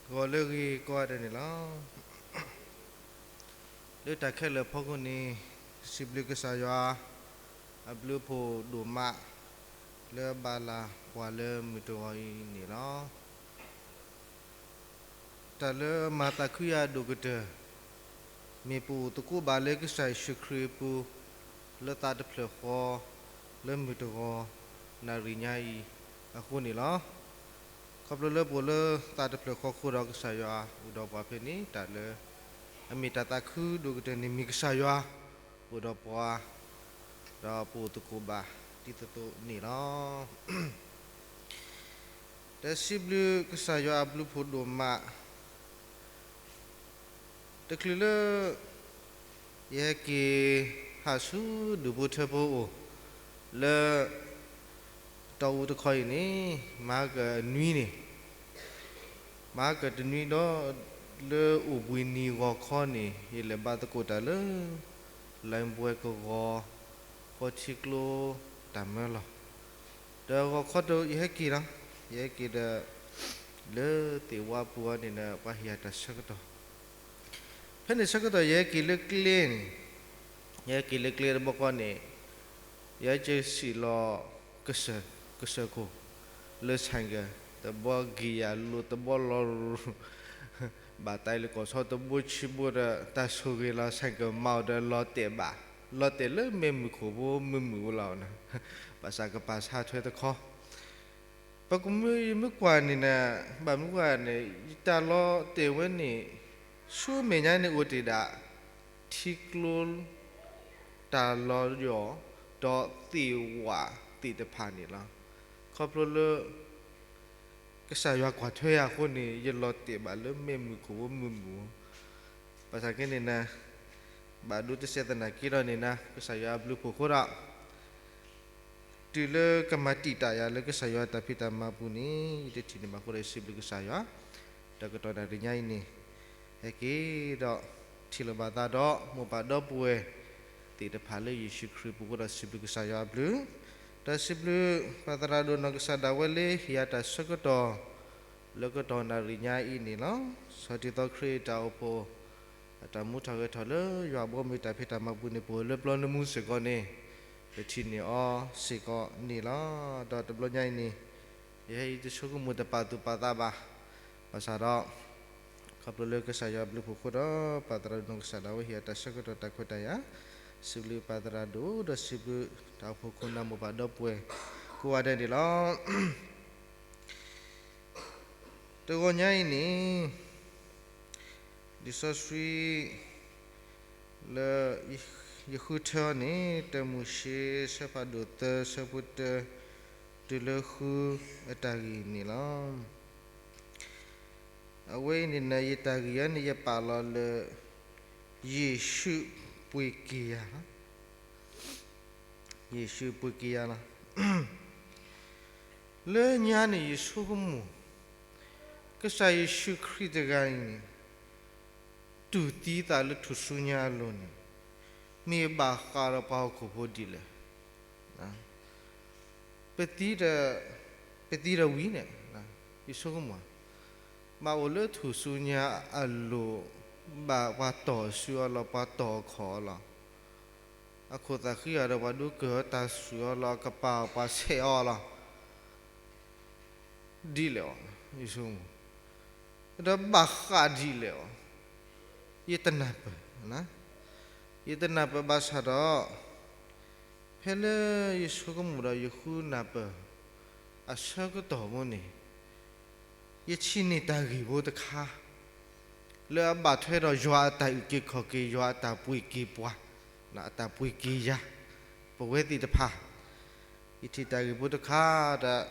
ဂီၤလၢအဂ့ၤကိးဂၤဒဲးန့ၣ်လီၤ. လၢတၢ်ခဲလၢာ်အဖီခိၣ်န့ၣ် စံးဘျုးကစၢ်ယွၤ အဘျုးအဖှိၣ်ဒိၣ်မး လၢအဘၣ်လၢ်ပှၤလၢမုၢ်တဂီၤအံၤန့ၣ်လီၤ. တၢ်လၢမၤသးခုယၤအဒိၣ်ကတၢၢ် မ့ၢ်ပအိၣ်သကိးဘၣ်လၢကစၢ်ယ့ၣ်ၡူးခရံာ်အပူၤ လၢသးတဖျၢၣ်ဃီ လၢမုၢ်တဂီၤ နၣ်ရံၣ်ညါအံၤအဃိန့ၣ်လီၤ. ခီဖျိလၢပအိၣ်လၢသးတဖျၢၣ်ဃီအဃိဒီး ကစၢ်ယွၤအိၣ်ဒီးပှၤဖဲန့ၣ် တၢ်လၢအမ့ၢ်တၢ်သးခုဒိၣ်ကတၢၢ်န့ၣ် မ့ၢ်ကစၢ်ယွၤအိၣ်ဒီးပှၤ ဒီးပအိၣ်သကိးဘၣ်ဒ်သိးသိးန့ၣ်လီၤ. ဒီးစံးဘျုးကစၢ်ယွၤအဘျုးအဖှိၣ်ဒိၣ်မး တချုးလၢ ယဟဲက့ၤဟးဆူဒူၣ်ဖိထၢဖိအအိၣ် လၢ တီအူတခီအံၤန့ၣ် မဟါကနွံန့ၣ် မဟါကတနွံဒီး လၢအိၣ်ဘှံးနံၤဂီၤခီန့ၣ် ယလဲၤဘါသကိးတၢ်လၢ လၢဘှဲကဝီၤ ဃီထံကျိတၢ်မၢလီၤ. ဒီးဂီၤခီတယဟဲက့ၤလီၤ. ယဟဲက့ၤဒီး လၢသ့ၣ်ဝါပူၤအီၤန့ၣ်ဒီး ပှၤဟ့ၣ်ယၤတၢ်ဆၢကတီၢ် ဖဲန့ၣ်ဆၢကတီၢ်ယဟဲက့ၤလၢကျဲန့ၣ် ယဟဲက့ၤလၢကျဲတဘျီဃီန့ၣ် ယဟဲက့ၤစံၣ်လီၤ ကစၢၢ်ခိၣ် လၢဆဲးကဲၤ တဘျီဂံၢ်ယၤလိၤ တဘျီလီၤရူၤ ဘၣ်တၢ်အံၤလၢကီၢ်ဆီတဘိဆံဘိဒီး တၢ်ဆိၣ်ဂ့ၤလီၤ ဆဲးကဲၤမၤအီၤဒီးလီၤတဲာ်ဘၣ် လီၤတဲာ်လၢမ့ၢ်မုၢ်ခိၣ်ဖိမုၢ်မုၢ်ဧိၤလီၤ. ဘၣ်ဆၣ်ကပာ်ဆါထွဲတခီ ပကမ့ၢ်ယမ့ၢ်ကွၢ်န့ၣ် ဘၣ်မနုၤဃိန့ၣ် ယတၢ်လီၤတဲာ်ဝဲန့ၣ် ဆူမဲာ်ညါန့ၣ်အိၣ်တ့ၢ်ဒၣ် ထံကျိ တၢ်လီၤယီၤ ဒီးသ့ၣ်ဝၣ်သ့ၣ်တဖၣ်န့ၣ်လီၤ. ခီဖျိလၢ ကစၢ်ယွၤကွၢ်ထွဲယၤအဃိန့ၣ် ယလီၤတဲာ်ဘၣ်လၢမ့ၢ်မုၢ်ခိၣ်ဖိမုၢ်မုၢ်ဧိၤ ဘၣ်ဆၣ်က့န့ၣ် ဘၣ်ဒိတစဲးသနာ်က့ဒီးန့ၣ် ကစၢ်ယွၤအဘျုးအဖှိၣ်အဃိဒီး တုၤလၢကမၤတံာ်တာ်ယၤလၢကစၢ်ယွၤအတၢ်ဖံးတၢ်မၤပူၤန့ၣ် ယတထံၣ်န့ၢ်ဘၣ်အဃိဒီး ယစံးဘျုးကစၢ်ယွၤ တကတီၢ်နၣ်ရံၣ်ညါအံၤန့ၣ် ဟဲက့ၤဒီး ထံၣ်လိာ်ဘၣ်သးဒီး မိၢ်ပၢ်ဒီပုၢ်ဝဲၢ်သ့ၣ်တဖၣ်လၢယ့ၣ်ၡူးခရံာ်အပူၤအဃိဒီး စံးဘျုးကစၢ်ယွၤအဘျုး ဒီးစံးဘျုးပၢ်သရၣ်ဒိၣ်နီၢ်ကစၢ်ဒၣ်ဝဲလၢဟ့ၣ်ယၤတၢ်ဆၢကတီၢ် လၢကတီၢ်နၣ်ရံၣ်ညါအံၤန့ၣ်လီၤ. စီၤတံၤသီခရံာ်အတၢ်အိၣ်ဖှိၣ် အတၢ်မူထီၣ်ဂဲၤထီၣ်လၢယွၤအဘီအမုၢ်တၢ်ဖံးတၢ်မၤပူၤန့ၣ် ပအိၣ်လၢပျီနမူစ့ၢ်ကီးန့ၣ် ပထံၣ်န့ၢ်အီၤစ့ၢ်ကီးန့ၣ်လီၤ. ဒီးတဘျီညါအံၤန့ၣ် ယဟဲအံၤတဆိကမိၣ်တပာ်သူၣ်ပာ်သးဘၣ်. ဘၣ်ဆၣ်ဒီး ခီဖျိလၢကစၢ်ယွၤအဘျုးအဖှိၣ်အဃိဒီး ပၢ်သရၣ်ဒိၣ်နီၢ်ကစၢ်ဒၣ်ဝဲဟ့ၣ်ယၤတၢ်ဆၢကတီၢ်တၢ်ခွဲးတၢ်ယာ် စံးဘျုးပၢ်သရၣ်ဒိၣ်ဒီးစံးဘျုးတၢ်အိၣ်ဖှိၣ်ခိၣ်နၢ်မိၢ်ပၢ်ဒီပုၢ်ဝဲၢ်ကိးဂၤဒဲးန့ၣ်လီၤ. တဂီၤညါအံၤန့ၣ် လံာ်စီဆှံ လၢယဃုထၢအီၤန့ၣ် တၢမိၤၡ့ အဆၢဖးဒိၣ်သၢ အဆၢဖိတၢ တုၤလၢဃုအတၢ်ဂ့ၢ်န့ၣ်လီၤ. အဝဲအံၤန့ၣ် ယတၢ်ဂ့ၢ်အံၤန့ၣ် ယပာ်လီၤလၢ ယ့ၣ်ၡူးပှ့ၤက့ၤယၤလီၤ. ယ့ၣ်ၡူးပှ့ၤက့ၤယၤလီၤ. လၢညါန့ၣ်ယဆိကမိၣ် ကစၢ်ယ့ၣ်ၡူးခရံာ်တဂၤအံၤန့ၣ် တူၢ်သံသးလၢထူၣ်စုညါအလိၤန့ၣ် မ့ၢ်ဘၣ်ဃးဒီးပှၤဟီၣ်ခိၣ်ဖိဒ်လဲၣ်. ပသံဒီး ပသံဒီးဝံၤန့ၣ် ယဆိကမိၣ် ဘၣ်အိၣ်လၢထူၣ်စုညါအလိၤ ဘၣ်ပှၤတီၢ်စုအီၤလီၤ ပှၤတီၢ်အခီၣ်အီၤလီၤ. အခိၣ်သးဃံအီၤဒီးပှၤဒိကၢၢ်အီၤတၢ်စုၣ်အီၤလီၤ အကပၤအီၤပှၤဆဲးအီၤလီၤ ဒ်လဲၣ်အီၤ ယဆိကမိၣ် ဒီးဘၣ်ဃးဒ်လဲၣ်အီၤ ယတနၢ်ပၢၢ်, ယတနၢ်ပၢၢ်ဘၣ်ဆၣ်ဒီး ဖဲလၢယဆိကမိၣ်ဒီးယဃုနၢ်ပၢၢ် အဆၢကတီၢ်ဖိန့ၣ် ယထံၣ်န့ၢ်တၢ်ဂ့ၢ်ဖိတခါ လၢအဘၣ်ထွဲဒီးယွၤအတၢ်အုၣ်က့ၤခီၣ်က့ၤ ယွၤအတၢ်ပှ့ၤက့ၤပှၤ, အတၢ်ပှ့ၤက့ၤယၤ, ပဝဲသ့ၣ်တဖၣ်, ယထံၣ်တၢ်ဂ့ၢ်ဖိတခါဒီး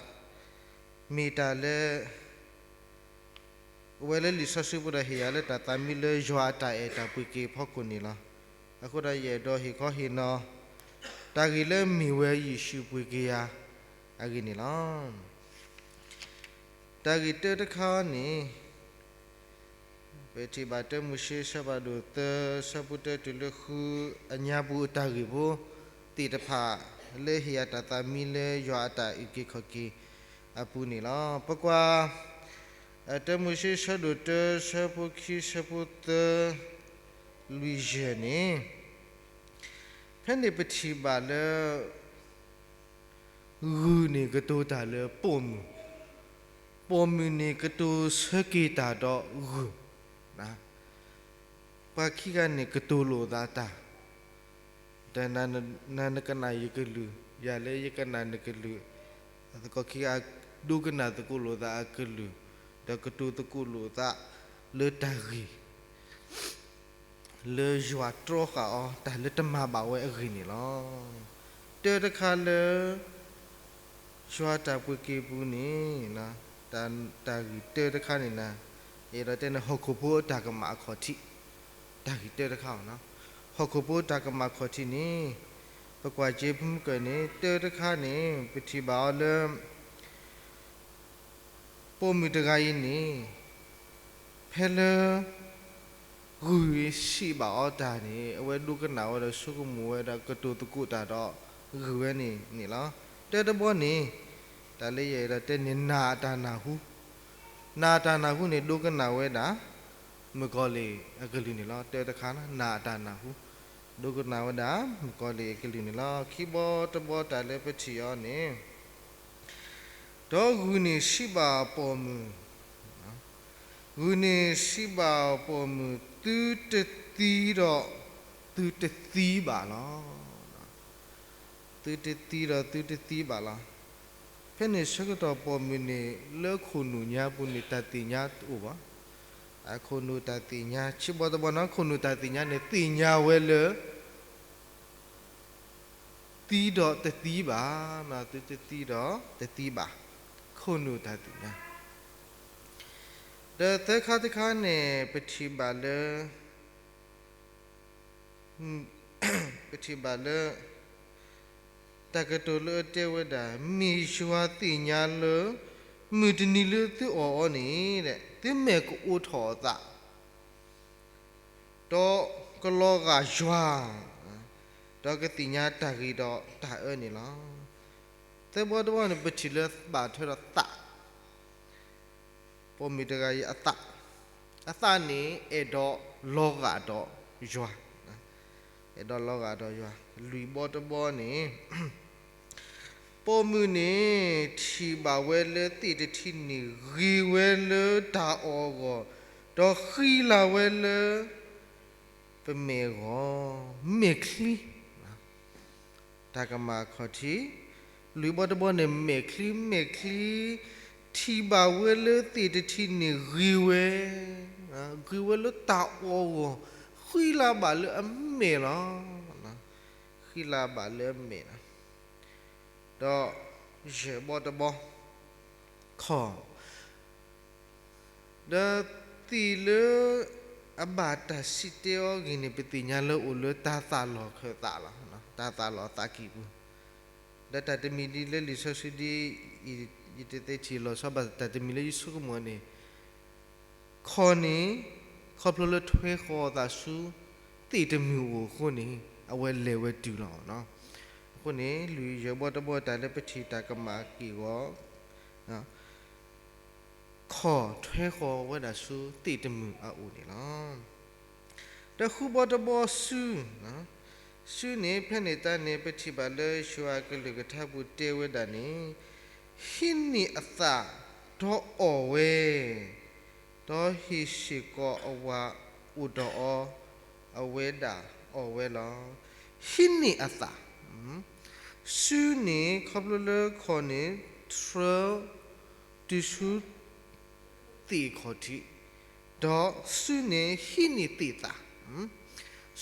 မ့ၢ်တၢ်လၢ အဝဲလၢလံာ်စီဆှံပူၤဒီးဟ့ၣ်ယၤလၢတၢ်သးမံလၢယွၤအတၢ်အဲၣ်တၢ်ပှ့ၤက့ၤအဖီခိၣ်န့ၣ်လီၤ. အဃိဒီးယအဲၣ်ဒိးဟ့ၣ်ခီဟ့ၣ်နီၤ တၢ်ဂ့ၢ်လၢမ့ၢ်ဝဲယ့ၣ်ၡူးပှ့ၤက့ၤယၤအဂ့ၢ်န့ၣ်လီၤ. တၢ်ဂ့ၢ်တၢတခါန့ၣ် ပထံၣ်ဘၣ်တၢမိၤၡ့အဆၢဖးဒိၣ်သၢ အဆၢဖိတၢတုၤလၢဃု အညါပူၤအတၢ်ဂ့ၢ်ဖိသ့ၣ်တဖၣ် လၢဟ့ၣ်ယၤတၢ်သးမံလၢယွၤအတၢ်အုၣ်က့ၤခီၣ်က့ၤအပူၤန့ၣ်လီၤ. ပကွၢ် အတၢမိၤၡ့ဆၢဒိၣ်တၢ ဆၢဖိခံ ဆၢဖိသၢ လွံၢ်ယဲၢ်န့ၣ်, ဖဲန့ၣ်ပထံၣ်ဘၣ်လၢ ဂုၢ်န့ၣ်ကတိၤတၢ်လၢပိာ်မုၣ်, ပိာ်မုၣ်န့ၣ်ကတိၤဆၢက့ၤတၢ်ဒီးဂုၢ်, ပှၤခံဂၤန့ၣ်ကတိၤလိာ်သးတၢ် ဒီးနၤနကနၣ်ယကလုၢ်, ယၤလၢယကနၣ်နကလုၢ်, သကိးခံဂၤဒိကနၣ်သကိးလိာ်သးအကလုၢ်, ဒီးကတိၤသကိးလိာ်သးလၢတၢ်ဂ့ၢ် လၢယွၤတြီဃာ်အီၤ တၢ်လၢတမၤဘၣ်ဝဲအဂ့ၢ်န့ၣ်လီၤ. တၢတခါလၢ ယွၤတၢ်ပှ့ၤက့ၤပူၤန့ၣ်, တၢ်ဂ့ၢ်တၢတခါန့ၣ်, အဲၣ်ဒိးတဲန့ၣ် ဟီၣ်ခိၣ်ဖိအတၢ်ကမၣ်အခီၣ်ထံး, တၢ်ဂ့ၢ်တၢတခါ, ဟီၣ်ခိၣ်ဖိတၢ်ကမၣ်အခီၣ်ထံးန့ၣ်, ပကွၢ်က့ၤဖုမုၢ်ကၢၢ်န့ၣ် တၢတခါန့ၣ် ပထံၣ်ဘၣ်အီၤလၢ ပိာ်မုၣ်တဂၤအံၤန့ၣ်, ဖဲလၢ ဂုၢ်စံးဘၣ်အီၤတၢ်န့ၣ် အဝဲဒိကနၣ်ဝဲဒီးဆိကမိၣ်ဝဲဒီးကတိၤသကိးတၢ်ဒီးဂုၢ်ဝဲန့ၣ်န့ၣ်လီၤ. တၢတဘီန့ၣ်, တၢ်လၢယအဲၣ်ဒိးတဲန့ၣ် နာ်အတၢ်နၢ်ဟူ, နာ်အတၢ်နၢ်ဟူန့ၣ် ဒိကနၣ်ဝဲဒၣ် မုၣ်ကီၤလံၢ်အကလုၢ်န့ၣ်လီၤ. တၢတခါ နာ်အတၢ်နၢ်ဟူ, ဒိကနၣ်ဝဲဒၣ် မုၣ်ကီၤလံၢ်အကလုၢ်န့ၣ်လီၤ. ခံဘီတဘီတၢ်လၢပထံၣ်အီၤန့ၣ်, ဒီးဂုၢ်န့ၣ်စံးဘၣ်ပိာ်မုၣ်, ဂုၢ်န့ၣ်စံးဘၣ်ပိာ်မုၣ် သုတသံဒီးသုတသံဘၣ်လီၤ. သုတသံဒီးသုတသံဘၣ်လီၤ. ဖဲန့ၣ်ဆၢကတီၢ်ပိာ်မုၣ်န့ၣ် လၢခိၣ်နူာ်ညါပူၤန့ၣ် တၢ်သ့ၣ်ညါတအိၣ်ဘၣ်. အခိၣ်နူာ်တၢ်သ့ၣ်ညါ ခံဘီတဘီန့ၣ် ခိၣ်နူာ်တၢ်သ့ၣ်ညါန့ၣ် သ့ၣ်ညါဝဲလၢ သံဒီးတသံဘၣ်, သုတသံဒီးတသံဘၣ်, ခိၣ်နူာ်တၢ်သ့ၣ်ညါ. ဒီးသၢခါတခါန့ၣ် ပထံၣ်ဘၣ်လၢ ပထံၣ်ဘၣ်လၢ တၢ်ကတိၤလၢအတဲဝဲဒၣ် မ့ၢ်ယွၤသ့ၣ်ညါလၢ မုၢ်တနံၤလၢသုအီၣ်အီၤန့ၣ် သုမဲာ်ကအိးထီၣ်အသး ဒီးကလီၤဂာ်ယွၤ, ဒီးကသ့ၣ်ညါတၢ်ဂ့ၤဒီးတၢ်အၢန့ၣ်လီၤ. သၢဘီတဘီန့ၣ် ပထံၣ်လၢဘၣ်ထွဲဒီးသး, ပိာ်မုၣ်တဂၤအံၤအသး, အသးန့ၣ်အဲၣ်ဒိးလီၤဂာ်ဒီးယွၤ, အဲၣ်ဒိးလီၤဂာ်ဒီးယွၤ. လွံၢ်ဘီတဘီန့ၣ် ပိာ်မုၣ်န့ၣ် ထံၣ်ဘၣ်ဝဲလၢသ့ၣ်တထံးန့ၣ် ဂ့ၤဝဲလၢတၢ်အီၣ်အဂီၢ်, ဒီးဃံလၤဝဲလၢ ပမဲာ်အဂီၢ်, မဲာ်ချံ, တၢ်ကမၣ်အခီၣ်ထံး, လွံၢ်ဘီတဘီန့ၣ် မဲာ်ချံ, မဲာ်ချံ, ထံၣ်ဘၣ်ဝဲလၢသ့ၣ်တထံးန့ၣ်ဂ့ၤဝဲ, ဂ့ၤဝဲလၢတၢ်အီၣ်အဂီၢ်, ဃံလၤဘၣ်လၢအမဲာ်လီၤ. ဃံလၤဘၣ်လၢအမဲာ်လီၤ. ဒီးယဲၢ်ဘီတဘီ, ခီၣ်, ဒီးသ့ၣ်လၢအဘၣ်တၢ်စံးတဲအီၤအဂ့ၢ်န့ၣ် ပသ့ၣ်ညါလၢအိၣ်လၢတၢ်သးလီၢ်ခၢၣ်သးလီၤ, တၢ်သးလီၢ်သးကံၢ်ပူၤ, ဒီးတၢ်တမံၤဒ်လၢလံာ်စီဆှံဒ် ယတသ့ထံၣ်လီၤဆီဘၣ်တၢ်တမံၤလၢယဆိကမိၣ်န့ၣ် ခီၣ်န့ၣ် ခီဖျိလၢထွဲဃီၤအသးဆူ သ့ၣ်တမုာ်အိၣ်အဃိန့ၣ် အဝဲလဲၤဝဲတုၤလီၤ. အဃိန့ၣ် လွံၢ်ယဲၢ်ဘီတဘီတၢ်လၢပထံၣ်တၢ်ကမၣ်အက့ၢ်အဂီၤ ခီၣ်ထွဲဃီၤဝဲဒၣ်ဆူသ့ၣ်တမုာ်အအိၣ်န့ၣ်လီၤ. ဒီးဃုဘီတဘီစု, စုန့ၣ် ဖဲန့ၣ်တၢ်န့ၣ် ပထံၣ်ဘၣ်လၢယွၤအကလုၢ်ကထါပူၤတဲဝဲဒၣ်န့ၣ်, ဟံးန့ၢ်အသးဒီးအီၣ်ဝဲ, ဒီးဟ့ၣ်စ့ၢ်ကီးအဝၤအိၣ်ဒီးအီၤ, အဝဲဒၣ်အီၣ်ဝဲလီၤ. ဟံးန့ၢ်အသး, စုန့ၣ် ခီဖျိလၢခီၣ်န့ၣ် ထြၢ တုၤဆူ သ့ၣ်ခီၣ်ထံး, ဒီးစုန့ၣ်ဟံးန့ၢ်သ့ၣ်သး,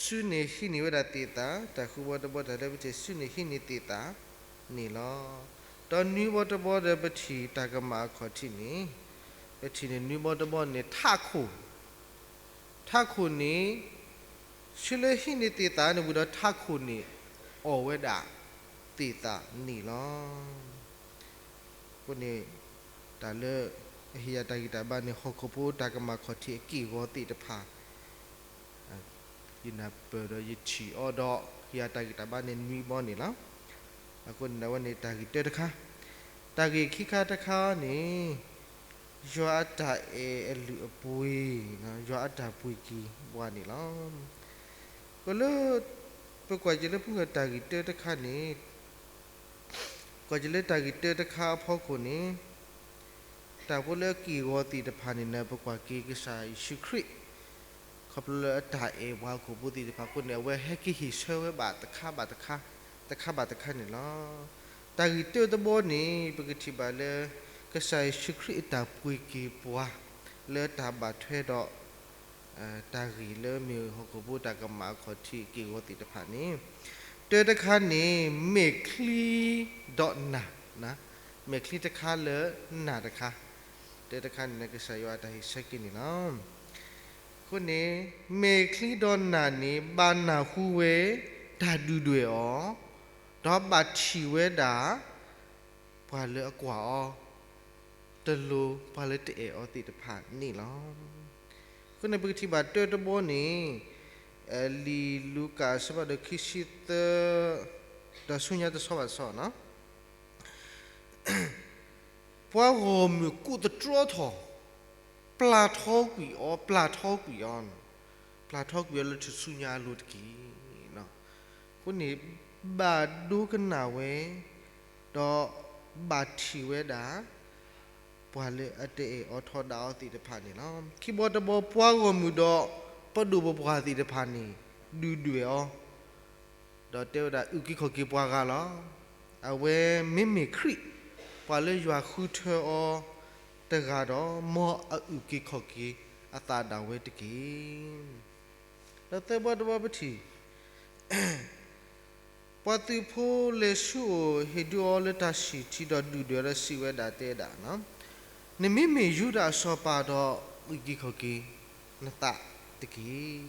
စုန့ၣ်ဟံးန့ၢ်ဝဲဒၣ်သ့ၣ်သး, တၢ်ဃုဘီတဘီတၢ်လၢပထံၣ် စုန့ၣ်ဟံးန့ၢ်သ့ၣ်သးန့ၣ်လီၤ. ဒီးနွံဘီတဘီဒီးပထံၣ်တၢ်ကမၣ်အခီၣ်ထံးန့ၣ်, ပထံၣ်န့ၣ်နွံဘီတဘီန့ၣ် ထးခိၣ် ထးခိၣ်န့ၣ် ဆူလၢဟံးန့ၢ်သ့ၣ်သးန့ၣ်ဝံၤဒီးထးခိၣ်န့ၣ် အီၣ်ဝဲဒၣ်သ့ၣ်သးန့ၣ်လီၤ. အဃိန့ၣ် တၢ်လၢအဟ့ၣ်ယၤတၢ်ဂံၢ်တၢ်ဘါန့ၣ် ဟီၣ်ခိၣ်ဖိတၢ်ကမၣ်ခီၣ်ထံးအက့ၢ်အဂီၤသ့ၣ်တဖၣ် ယနၢ်ပၢၢ်ဒီးယထံၣ်အီၤဒီး ဟ့ၣ်ယၤတၢ်ဂံၢ်တၢ်ဘါန့ၣ်နွံဘီန့ၣ်လီၤ. အဃိန့ၣ် အဝဲန့ၣ်တၢ်ဂ့ၢ်တၢတခါ, တၢ်ဂ့ၢ်ခံခါတခါန့ၣ် ယွၤအတၢ်အဲၣ်အလုၢ်အပှ့ၤ, ယွၤအတၢ်ပှ့ၤက့ၤပှၤန့ၣ်လီၤ. ကလၢ ပကွၢ်က့ၤလၢပူၤတၢ်ဂ့ၢ်တၢတခါန့ၣ်, ကွၢ်က့ၤလၢတၢ်ဂ့ၢ်တၢတခါအဖီခိၣ်န့ၣ်, တၢ်ဖိလၢအက့ၢ်အဂီၤသ့ၣ်တဖၣ်န့ၣ် ပကွၢ်က့ၤကစၢ်ယ့ၣ်ၡူးခရံာ် ခီဖျိလၢအတၢ်အဲၣ်ပှၤဟီၣ်ခိၣ်ဖိသ့ၣ်တဖၣ်အဃိန့ၣ် အဝဲဟဲက့ၤဟ့ၣ်ဆၢဝဲဘၣ်တခါဘၣ်တခါ, တခါဘၣ်တခါန့ၣ်လီၤ. တၢ်ဂ့ၢ်တၢတဘီန့ၣ် ပကထံၣ်ဘၣ်လၢ ကစၢ်ယ့ၣ်ၡူးခရံာ်အတၢ်ပှ့ၤက့ၤပှၤ လၢတၢ်ဘၣ်ထွဲဒီး တၢ်ဂ့ၢ်လၢမ့ၢ်ဟီၣ်ခိၣ်ဖိတၢ်ကမၣ်အခီၣ်ထံးက့ၢ်ဂီၤသ့ၣ်တဖၣ်န့ၣ်, တၢတခါန့ၣ် မဲာ်ချံဒီးနၢ်, မဲာ်ချံတခါလၢနၢ်တခါ, တၢတခါန့ၣ် ကစၢ်ယွၤအတၢ်ဟ့ၣ်ဆၢက့ၤန့ၣ်လီၤ. အဃိန့ၣ် မဲာ်ချံဒီးနၢ်န့ၣ် ဘၣ်နၢ်ဟူဝဲ တၢ်ဒုၣ်ဒွဲၣ်အီၤ, ဒီးဘၣ်ထံၣ်ဝဲဒၣ် ပှၤလၢအကွၢ်အီၤ တလိၤပှၤလၢတအဲၣ်အီၤသ့ၣ်တဖၣ်န့ၣ်လီၤ. အဃိန့ၣ် ပကထံၣ်ဘၣ်တၢတဘီန့ၣ်, လံာ်လူၤကၣ်အဆၢဖးဒိၣ်ခံဆံသၢ, ဒီးဆူညါတဆီဘၣ်တဆီ, ပှၤဂီၢ်မုၢ်ကူးသတြီထီၣ်, ပျၢ်ထီကွံာ်အီၤ, ပျၢ်ထီကွံာ်အီၤ, ပျၢ်ထီကွံာ်အီၤလၢထူၣ်စုညါအလိၤတက့ၢ်. အဃိန့ၣ် ဘၣ်ဒိကနၣ်ဝဲ, ဒီးဘၣ်ထံၣ်ဝဲဒၣ် ပှၤလၢအတအဲၣ်အီၤထီဒါအီၤသ့ၣ်တဖၣ်န့ၣ်လီၤ. ခံဘီတဘီ ပှၤဂီၢ်မုၢ်ဒီးပဒိၣ်ပပှၢ်သ့ၣ်တဖၣ်န့ၣ် ဒုၣ်ဒွဲၣ်အီၤ, ဒီးတဲဝဲဒၣ် အုၣ်က့ၤခီၣ်က့ၤပှၤဂၤလီၤ. အဝဲမ့မ့ၢ်ခရံာ်, ပှၤလၢယွၤဃုထၢအီၤတဂၤဒီး မ်အအုၣ်က့ၤခီၣ်က့ၤအသးဒၣ်ဝဲတက့ၢ်. ဒီးသၢဘီတဘီပထံၣ် ပှၤသုးဖိလဲၤဆူအအိၣ် ဟ့ၣ်ဒုးအီၤလၢတၢ်ဆံၣ်ထံဒီးဒုၣ်ဒွဲၣ်ဒီးစံးဝဲဒၣ်တဲဒၣ်, နမ့မ့ၢ်ယူဒၤအစီၤပၤဒီး အုၣ်က့ၤခီၣ်က့ၤနသးတက့ၢ်.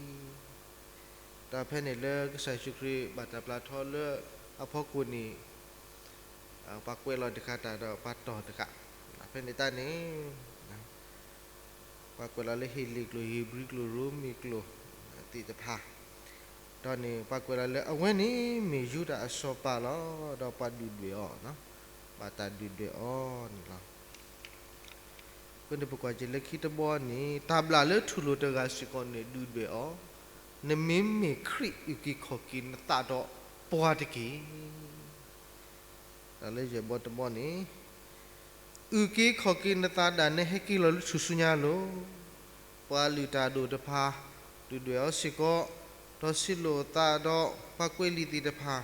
ဒီးဖဲန့ၣ်လၢကစၢ်ယ့ၣ်ၡူးခရံာ်ဘၣ်တၢ်ပျၢ်ထီလၢအဖီခိၣ်န့ၣ် ပှၤကွဲးလီၤတခါတၢ်ဒီးပှၤတီၢ်တခါ, ဖဲန့ၣ်တၢ်န့ၣ် ပှၤကွဲးလီၤလၢဟ့းလ့ၣ်ကျိာ် ဧ့ၤဘြံၤကျိာ် ရိမ့ၤကျိာ်သ့ၣ်တဖၣ်, ဒီးန့ၣ် ပှၤကွဲးလီၤလၢအဝဲန့ၣ်မ့ၢ်ယူဒၤအစီၤပၤလီၤ. ဒီးပှၤဒုၣ်ဒွဲၣ်အီၤ, ဘၣ်တၢ်ဒုၣ်ဒွဲၣ်အီၤန့ၣ်လီၤ. အဃိန့ၣ် ပကွၢ်က့ၤလၢခံတဘီန့ၣ် တၢ်ဘျၣ်လၢထူၣ်လိာ်တဂၤစ့ၢ်ကီးန့ၣ်ဒုၣ်ဒွဲၣ်အီၤ, နမ့မ့ၢ်ခရံာ် အုၣ်က့ၤခီၣ်က့ၤနသးဒီးပှၤတက့ၢ်. တၢ်လၢယဲၢ်ဘီတဘီန့ၣ် အုၣ်က့ၤခီၣ်က့ၤနသးဒၣ်နဲ ဟဲက့ၤလီၤလၢထူၣ်စုညါအလိၤ, ပှၤလုၢ်တၢ်ဒိၣ်တဖၣ် ဒုၣ်ဒွဲၣ်အီၤစ့ၢ်ကီး, ဒီးစံးလိာ်အသးဒီးပှၤကွဲးလံာ်သ့ၣ်တဖၣ်,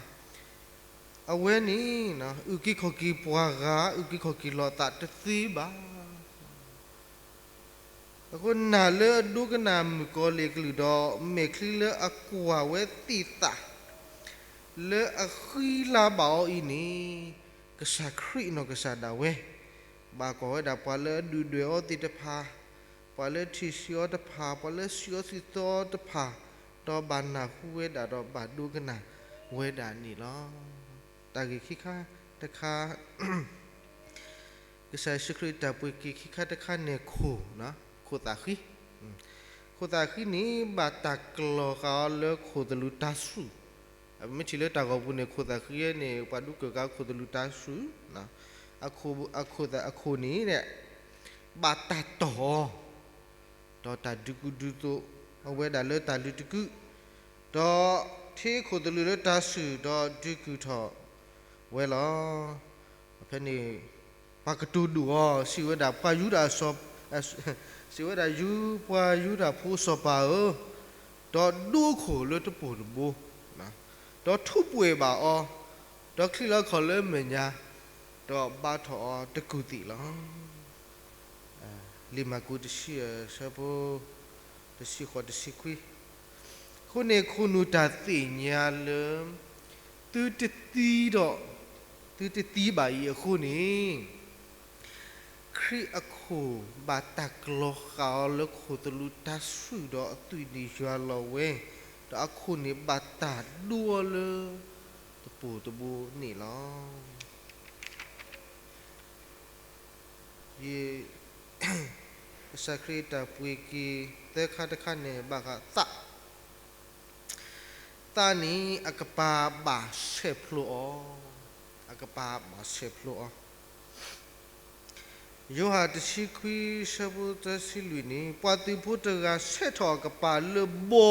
အဝဲန့ၣ် အုၣ်က့ၤခီၣ်က့ၤပှၤဂၤ အုၣ်က့ၤခီၣ်က့ၤလီၤအသးတသ့ဘၣ်. အဃိနၢ်လၢအဒိကနၣ်မုၣ်ကီၤလံၢ်အကလုၢ်ဒီး မဲာ်ချံလၢအကွၢ်ဝဲသ့ၣ်သၣ် လၢအဃံလၤဘၣ်အီၤအံၤန့ၣ်, ကစၢ်ခရံာ်အနီၢ်ကစၢ်ဒၣ်ဝဲ ဘၣ်ကွၢ်ဝဲဒၣ်ပှၤလၢအဒုၣ်ဒွဲၣ်အီၤသ့ၣ်တဖၣ်, ပှၤလၢထံၣ်ဆံးအီၤတဖၣ်, ပှၤလၢစံးအီၤစံးသီအီၤတဖၣ်, ဒီးဘၣ်နၢ်ဟူဝဲဒၣ်ဒီးဘၣ်ဒိကနၣ်ဝဲဒၣ်န့ၣ်လီၤ. တၢ်ဂ့ၢ်ခံခါတခါ ကစၢ်ယ့ၣ်ၡူးခရံာ်တၢ်ပှ့ၤက့ၤခံခါတခါန့ၣ်ခိၣ်, ခိၣ်သၣ်ဃံ, ခိၣ်သၣ်ဃံန့ၣ် ဘၣ်တၢ်ကလီၤဃာ်အီၤလၢခိၣ်သလုးတၤဆှုၣ်, မ့ၢ်ထံၣ်လၢတၢ်ဂီၤပူၤန့ၣ် ခိၣ်သၣ်ဃံန့ၣ် ပှၤဒူကၢၢ်ကၤခိၣ်သလုးတၤဆှုၣ်, အခိၣ်သၣ်အခိၣ်န့ၣ် ဘၣ်တၢ်တီၢ်အီၤ ဒီးတၢ်ဒုးကူဒုးသိး အဝဲဒၣ်လၢတၢ်လုးတကု, ဒီးထံခိၣ်သလုးလၢတၤဆှုၣ်ဒီးဒုးကူၣ်ထီၣ်ဝဲလီၤ. ဖဲန့ၣ် ပှၤကတိၤဒိၣ်အီၤ စံးဝဲဒၣ်ပှၤယူဒၤအစီၤ, စံးဝဲဒၣ် ယူ ပှၤယူဒၤဖိအစီၤပၤဧၢ, ဒီးဒိခိၣ်လၢတပိၢ်တဘိ, ဒီးထူးပှဲၤဘၣ်အီၤ, ဒီးချံးလီၤခီၣ်လၢမဲာ်ညါ, ဒီးဘါထီၣ်အီၤတကူၢ်သံးလီၤ. လံာ်မၢ်ကူးတဆံအဆၢဖိ တဆံဃိးတဆံခွံ, အဃိန့ၣ် ခိၣ်နူာ်တၢ်သ့ၣ်ညါလၢ သုတသံဒီး သုတသံဘၣ်အံၤအဃိန့ၣ်, ခရံာ်အခိၣ်ဘၣ်တၢ်ကလီၤဃာ်အီၤလၢခိၣ်သလုးတၤဆှုၣ်ဒီးအသွံၣ်န့ၣ်ယွၤလီၤဝဲ, ဒီးအခိၣ်န့ၣ်ဘၣ်တၢ်ဒိအီၤလၢ တပိၢ်တဘိန့ၣ်လီၤ. ယ ကစၢ်ခရံာ်တၢ်ပှ့ၤက့ၤသၢခါတခါန့ၣ် ဘၣ်ဃးသး, သးန့ၣ် အကပၤဘၣ်ဆဲးဖျိးအီၤ, အကပၤဘၣ်ဆဲးဖျိးအီၤ. ယိၤဟၣ်တဆံခွံဆၢဖိသၢဆံလွံၢ်န့ၣ်, ပှၤသုးဖိတဂၤဆဲးထီၣ်အကပၤလၢဘီ,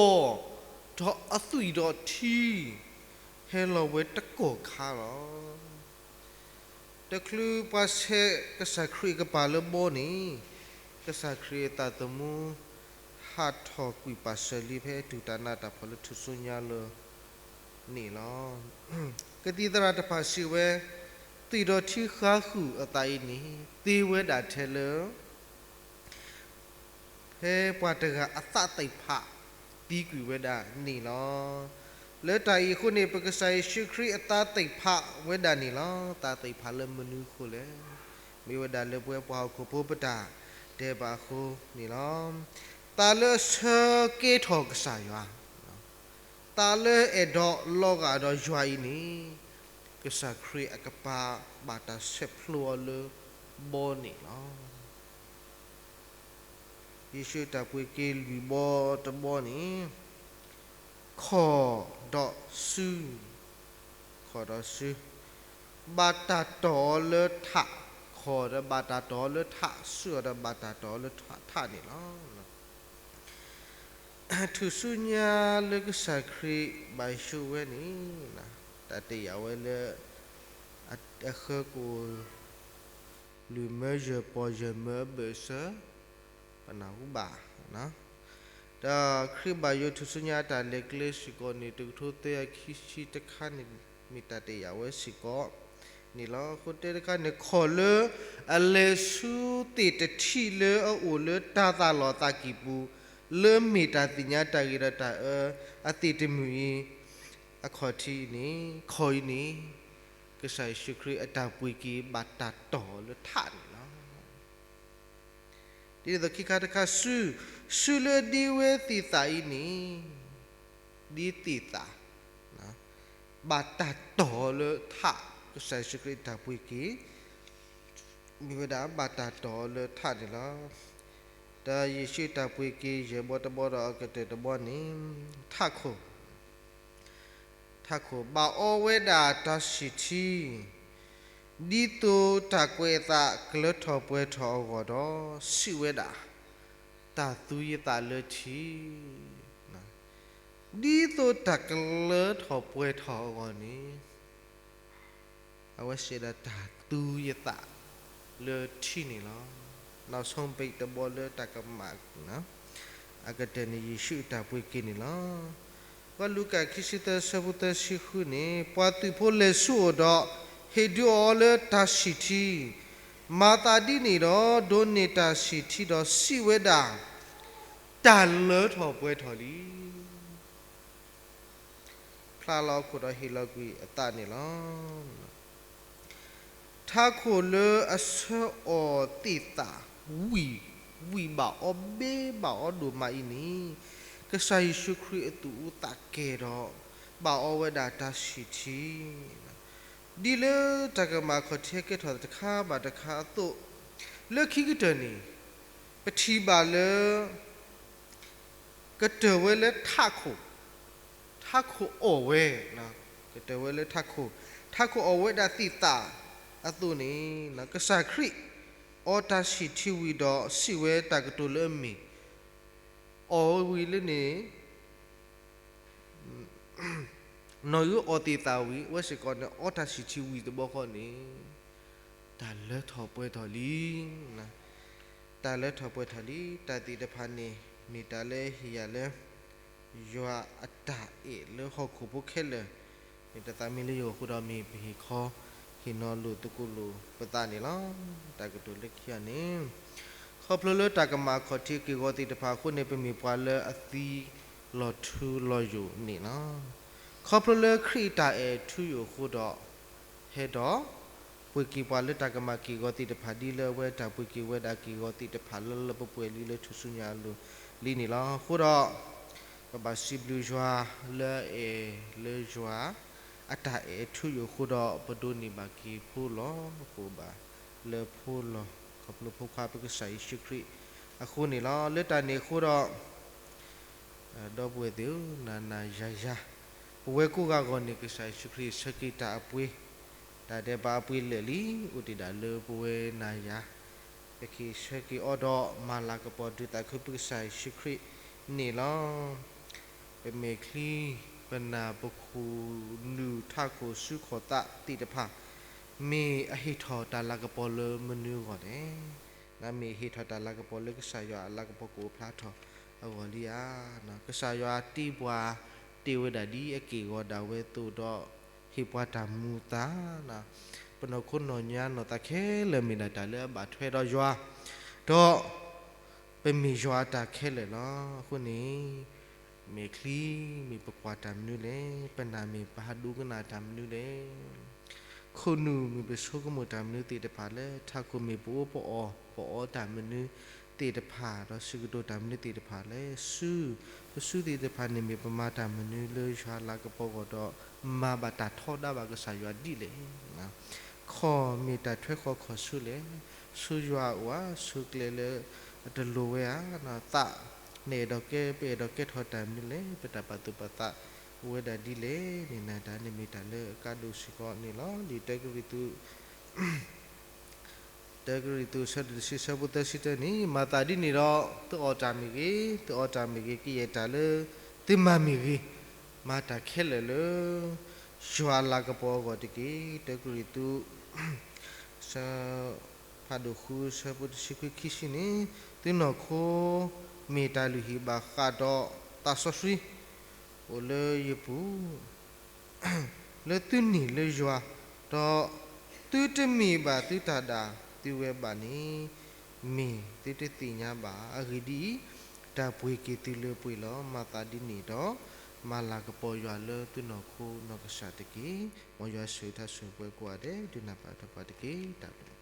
ဒီးအသွံၣ်ဒီးထံ ဟဲလီၤဝဲတကီၢ်ခါလီၤ. တချုးပှၤဆဲးကစၢ်ခရံာ်အကပၤလၢဘီန့ၣ်, ကစၢ်ခရံာ်အသးသမူ ဟးထီၣ်ကွံာ်ပာ်စၢၤလံဖဲအတူၢ်တၢ်နးတၢ်ဖှီၣ်လၢထူၣ်စုညါလၢ န့ၣ်လီၤ. ကသံၣ်သရၣ်တဖၣ်စံးဝဲ, သွံၣ်ဒီးထံဃါဃုာ်အသးအံၤန့ၣ် သ့ဝဲဒၣ်ထဲလၢ ဖဲပှၤတဂၤအသးသ့ၣ်ဖးသံကွံာ်ဝဲဒၣ်န့ၣ်လီၤ. လၢတၢ်အံၤအဃိန့ၣ် ပကစၢ်ယ့ၣ်ၡူးခရံာ်အသးသ့ၣ်ဖးဝဲဒၣ်န့ၣ်လီၤ. သးသ့ၣ်ဖးလၢမနုၤအဃိလဲၣ်. မ့ၢ်ဝဲဒၣ်လၢပဝဲပှၤဟီၣ်ခိၣ်ဖိပတၢ်ဒဲးဘးအဃိန့ၣ်လီၤ. သးလၢအဆၢကဲထီၣ်ကစၢ်ယွၤ, သးလၢအဲၣ်ဒိးလီၤဂာ်ဒီးယွၤအံၤန့ၣ်, ကစၢ်ခရံာ်အကပၤဘၣ်တၢ်ဆဲးဖျိအီၤလၢဘီန့ၣ်လီၤ. ယ့ၣ်ၡူးတၢ်ပှ့ၤက့ၤလွံၢ်ဘီတဘီန့ၣ်, ခီၣ်ဒီးစု, ခီၣ်ဒီးစု, ဘၣ်တၢ်တီၢ်အီၤလၢထး, ခီၣ်ဒီးဘၣ်တၢ်တီၢ်အီၤလၢထး, စုအီၤဒီးဘၣ်တၢ်တီၢ်အီၤလၢထးန့ၣ်လီၤ. ထူၣ်စုညါလၢကစၢ်ခရံာ်ဘၣ်ယိၣ်ဝဲန့ၣ်, တၢ်တယာ်ဝဲလၢ အဃၢကအိၣ် လွံၢ်မၢယဲၢ်ပီၢ်ယဲၢ်မၢအဘၢၣ်စၢၤ, ပနၢ်ဟူဘၣ် ဒီးခရံာ်ဘၣ်ယိၣ်ထူၣ်စုညါအတၢ်လဲၤကျဲစ့ၢ်ကီးန့ၣ် တကထိသၢယၤခံဆံတခါန့ၣ် မ့ၢ်တၢ်တယာ်ဝဲစ့ၢ်ကီးန့ၣ်လီၤ. အဃိတဲတခါန့ၣ် ခီၣ်လၢအလဲၤဆူသ့ၣ်တထံၣ်လၢအအိၣ်လၢတၢ်သးလီၢ်သးကံၢ်ပူၤ လၢမ့ၢ်တၢ်သ့ၣ်ညါတၢ်ဂ့ၤဒီးတၢ်အၢအသ့ၣ်တမုာ်အံၤ အခီၣ်ထံးန့ၣ်, ခီၣ်အံၤန့ၣ် ကစၢ်ယ့ၣ်ၡူးခရံာ်အတၢ်ပှ့ၤက့ၤဘၣ်တၢ်တီၢ်အီၤလၢထးန့ၣ်လီၤ. ဒ်သိးခံခါတခါ စု, စုလၢဒ်ဝဲသ့ၣ်သၣ်အံၤန့ၣ်, ဒ်သ့ၣ်သၣ်, ဘၣ်တၢ်တီၢ်အီၤလၢထး, ကစၢ်ယ့ၣ်ၡူးခရံာ်အတၢ်ပှ့ၤက့ၤ မ့ၢ်ဝဲဒၣ်ဘၣ်တၢ်တီၢ်အီၤလၢထးန့ၣ်လီၤ. ဒီးယ့ၣ်ၡူးတၢ်ပှ့ၤက့ၤယဲၢ်ဘီတဘီဒီးအကတၢၢ်တဘီန့ၣ်, ထးခိၣ် ထးခိၣ်ဘၣ်အီဝဲဒၣ်တၢ်ဆံၣ်ထံ, ဒ်သိးတၢ်ကွဲးအသးကလၢထီၣ်ပှဲၤထီၣ်အဂီၢ်ဒီး စံးဝဲဒၣ်, တၢ်သူယသးလၢထံ, ဒ်သိးတၢ်ကလၢထီၣ်ပှဲၤထီၣ်အဂီၢ်န့ၣ် အဝဲစံးဒၣ်တၢ်သူယသးလၢထံန့ၣ်လီၤ. နီၢ်ဆိဘ့းတဘီလၢတၢ်ကမၣ် အကတၢၢ်န့ၣ် ယ့ၣ်ၡူးအတၢ်ပှ့ၤက့ၤန့ၣ်လီၤ. ပှၤလူၤကၣ်ခံဆံသၢဆၢဖိသၢဆံဃုန့ၣ်, ပှၤသုးဖိလဲၤဆူအအိၣ်ဒီး ဟ့ၣ်ဒုးအီၤလၢတၢ်ဆံၣ်ထံ, မၤသးဒ်န့ၣ်ဒီး ဒိးန့ၢ်တၢ်ဆံၣ်ထံဒီးစံးဝဲဒၣ်, တၢ်လၢထီၣ်ပှဲၤထီၣ်လံ. ဖျါလီၤအခိၣ်ဒီးဟ့ၣ်လီၤကွံာ်အသးန့ၣ်လီၤ. ထးခိၣ်လၢအဆၢအီၣ်သ့ၣ်သၣ် ဝံၣ်, ဝံၣ်ဘၣ်အီၤဘ့ဘၣ်အီၤဒိၣ်မးအံၤန့ၣ်, ကစၢ်ယ့ၣ်ၡူးခရံာ်အသူၣ်အူသးကဲၤဒီး ဘၣ်အီဝဲဒၣ်တၢ်ဆံၣ်ထံ ဒ်လၢတၢ်ကမၣ်ခီၣ်ထံးဟဲကဲထီၣ်တခါဘၣ်တခါအသိး, လၢခံကတၢၢ်န့ၣ် ပထံၣ်ဘၣ်လၢ ကတၢၢ်ဝဲလၢထးခိၣ်, ထးခိၣ်အီၣ်ဝဲ, ကတၢၢ်ဝဲလၢထးခိၣ်, ထးခိၣ်အီၣ်ဝဲဒၣ်သ့ၣ်သၣ်အသိးန့ၣ်, ကစၢ်ခရံာ်အီတၢ်ဆံၣ်ထံဝံၤဒီးစံးဝဲတၢ်ကတိၤလၢအမ့ၢ်, အီၣ်ဝံၤလၢန့ၣ် နီၢ်အုအီၣ်သ့ၣ်သၣ်ဝံၤ အဝဲစ့ၢ်ကီးန့ၣ် အီတၢ်ဆံၣ်ထံဝံၤတဘျီဃီန့ၣ်, တၢ်လၢထီၣ်ပှဲၤထီၣ်လံ. တၢ်လၢထီၣ်ပှဲၤထီၣ်လံ. တၢ်သ့ၣ်တဖၣ်န့ၣ် မ့ၢ်တၢ်လၢဟ့ၣ်ယၤလၢ ယွၤအတၢ်အဲၣ်လၢဟီၣ်ခိၣ်ဖိခဲလၢာ်, မ့ၢ်တၢ်သးမံလၢယဂီၢ်အဃိဒီး မ့ၢ်ပဟ့ၣ်ခီ ဟ့ၣ်နီၤလိာ်သကိးလိာ်ပသးန့ၣ်လီၤ. တၢ်ကတိၤလၢခံဂၤန့ၣ်, ခီဖျိလၢတၢ်ကမၣ်အခီၣ်ထံးက့ၢ်ဂီၤသ့ၣ်တဖၣ်အဃိန့ၣ် ပမ့ၢ်ပှၤလၢအသံလီၤထူလီၤယိာ်န့ၣ်လီၤ. ခီဖျိလၢခရံာ်အတၢ်အဲၣ်ထူယိာ်အဃိဒီး, ဟဲဒီး ပှ့ၤက့ၤပှၤလၢတၢ်ကမၣ်က့ၢ်ဂီၤသ့ၣ်တဖၣ်ဒ်လၢအဝဲတၢ်ပှ့ၤက့ၤဝဲဒၣ်က့ၢ်ဂီၤသ့ၣ်တဖၣ်လၢလၢပှဲၤပှဲၤလံလၢထူၣ်စုညါအလိၤလံန့ၣ်လီၤ. အဃိဒီး ပဘၣ်စံးဘျုးယွၤလၢအအဲၣ်လၢယွၤ အတၢ်အဲၣ်ထူယိာ်အဃိဒီး ပဒိးန့ၢ်ဘၣ်က့ၤဖိလီၤ. ပအိၣ်ဘၣ်လၢဖိလီၤ ခီဖျိဖိခွါပကစၢ်ယ့ၣ်ၡူးခရံာ်အဃိန့ၣ်လီၤ. လၢတၢ်န့ၣ်အဃိဒီး ဒီပုၢ်ဝဲၢ်သ့ၣ်ဧၢ, နၤနၤယၤယၤ, ပဝဲကိးဂၤအဂီၢ်န့ၣ် ကစၢ်ယ့ၣ်ၡူးခရံာ်ဆၢက့ၤတၢ်အပှ့ၤ, တၢ်ဒဲးဘးအပှ့ၤလၢာ်လံ, အိၣ်တ့ၢ်ဒၣ်လၢပဝဲနၤယၤ ပက့ၤဆၢက့ၤအီၤဒီးမၤလၤကပီၤဒုးသးခုပကစၢ်ယ့ၣ်ၡူးခရံာ်န့ၣ်လီၤ. ပမဲာ်ချံ, ပနၢ်, ပခိၣ်နူာ်, ထးခိၣ်, စုခီၣ်သးသ့ၣ်တဖၣ်, မ့ၢ်အဟ့ၣ်ထီၣ်တၢ်လၤကပီၤလၢမနုၤအဂီၢ်လဲၣ်. မ့ၢ်ဟ့ၣ်ထီၣ်တၢ်လၤကပီၤလၢကစၢ်ယွၤအလၤကပီၤကအိၣ်ဖျါထီၣ်အဂီၢ်လံဧါ. ကစၢ်ယွၤတ့ပှၤတ့ဝဲဒၣ်ဒ်အက့ၢ်အဂီၤဒၣ်ဝဲအသိးဒီး ဟ့ၣ်ပှၤတၢ်မူအသး, ပနီၢ်ခိနီၢ်ညါနီၢ်သးခဲလၢာ်မ့ၢ်ဒၣ်တၢ်လၢအဘၣ်ထွဲဒီးယွၤ, ဒီးပမ့ၢ်ယွၤအတၢ်ခဲလၢာ်လီၤ. အဃိန့ၣ် မဲာ်ချံမ့ၢ်ပကွၢ်တၢ်မနုၤလဲၣ်, ပနၢ်မ့ၢ်ပဟးဒိကနၣ်တၢ်မနုၤလဲၣ်, ခိၣ်နူာ်မ့ၢ်ပဆိကမိၣ်တၢ်မနုၤသ့ၣ်တဖၣ်လဲၣ်, ထးခိၣ်မ့ၢ်ပအိၣ်ပအီၣ်ပအီတၢ်မနုၤသ့ၣ်တဖၣ်, ဒီးစံးကတိၤတၢ်မနုၤသ့ၣ်တဖၣ်လဲၣ်, စု, ပစုသ့ၣ်တဖၣ်န့ၣ်မ့ၢ်ပမၤတၢ်မနုၤလၢယွၤအလၤကပီၤအဂီၢ်ဒီး မၤဘၣ်တၢ်ထီဒါဘၣ်ကစၢ်ယွၤဒ်လဲၣ်. ခီၣ်မ့ၢ်တၢ်ထွဲဃီၤခီၣ်ဆူလဲၣ်, ဆူယွၤအအိၣ်ဧါ, ဆူကျဲလၢအတလိၤဝဲဧါ, သး နအဲၣ်ဒိးကဲ ပအဲၣ်ဒိးကဲထီၣ်တၢ်မနုၤလဲၣ်, ပတၢ်ပာ်သူၣ်ပာ်သးအိၣ်ဝဲဒၣ်ဒ်လဲၣ်န့ၣ် တၢ်န့ၣ်မ့ၢ်တၢ်လၢအကါဒိၣ်စ့ၢ်ကီးန့ၣ်လီၤ. လံာ်တၢကရံၣ်သူး တၢကရံၣ်သူး အဆၢဒိၣ်တဆံ အဆၢဖိသၢဆံတၢန့ၣ်, မၤသးဒ်န့ၣ်ဒီး သုအီၣ်တၢ်မ့ၢ်ဂ့ၤ, သုအီတၢ်မ့ၢ်ဂ့ၤ, ကယဲၢ်တၢ်လၢသုမၤမ့ၢ်ဂ့ၤ, မၤတၢ်ခဲလၢာ်လၢယွၤအလၤကပီၤအဂီၢ်တက့ၢ်. တၢကရံၣ်သူး ဆၢ ဖးဒိၣ်ဃု အဆၢဖိတဆံခွံ ခံဆံန့ၣ်, သုနီၢ်ခိမ့ၢ်တၢ်လုၢ်ဟံၣ်ဘၣ်ဃးဒီးသးစီဆှံ အိၣ်လၢယပူၤ လၢသုန့ၢ်လၢယွၤ, ဒီးသုတမ့ၢ်ဘၣ်သုတၢ်ဒၣ်သုဝဲဘၣ်န့ၣ် မ့ၢ်သုတသ့ၣ်ညါဘၣ်. အဂ့ၢ်ဒ်အံၤ, တၢ်ပှ့ၤက့ၤသုလၢပှ့ၤလီၤ. မၤသးဒ်န့ၣ်ဒီး မၤလၤကပီၤယွၤလၢသုနီၢ်ခိနီၢ်ကစၢ်တက့ၢ်. မ်ယွၤဆိၣ်ဂ့ၤဆိၣ်ဝါပှၤကိးဂၤဒဲး ဒုးနၢ်ပၢၢ်ထီၣ်ပှၤတက့ၢ်. တၢ်ဘျုး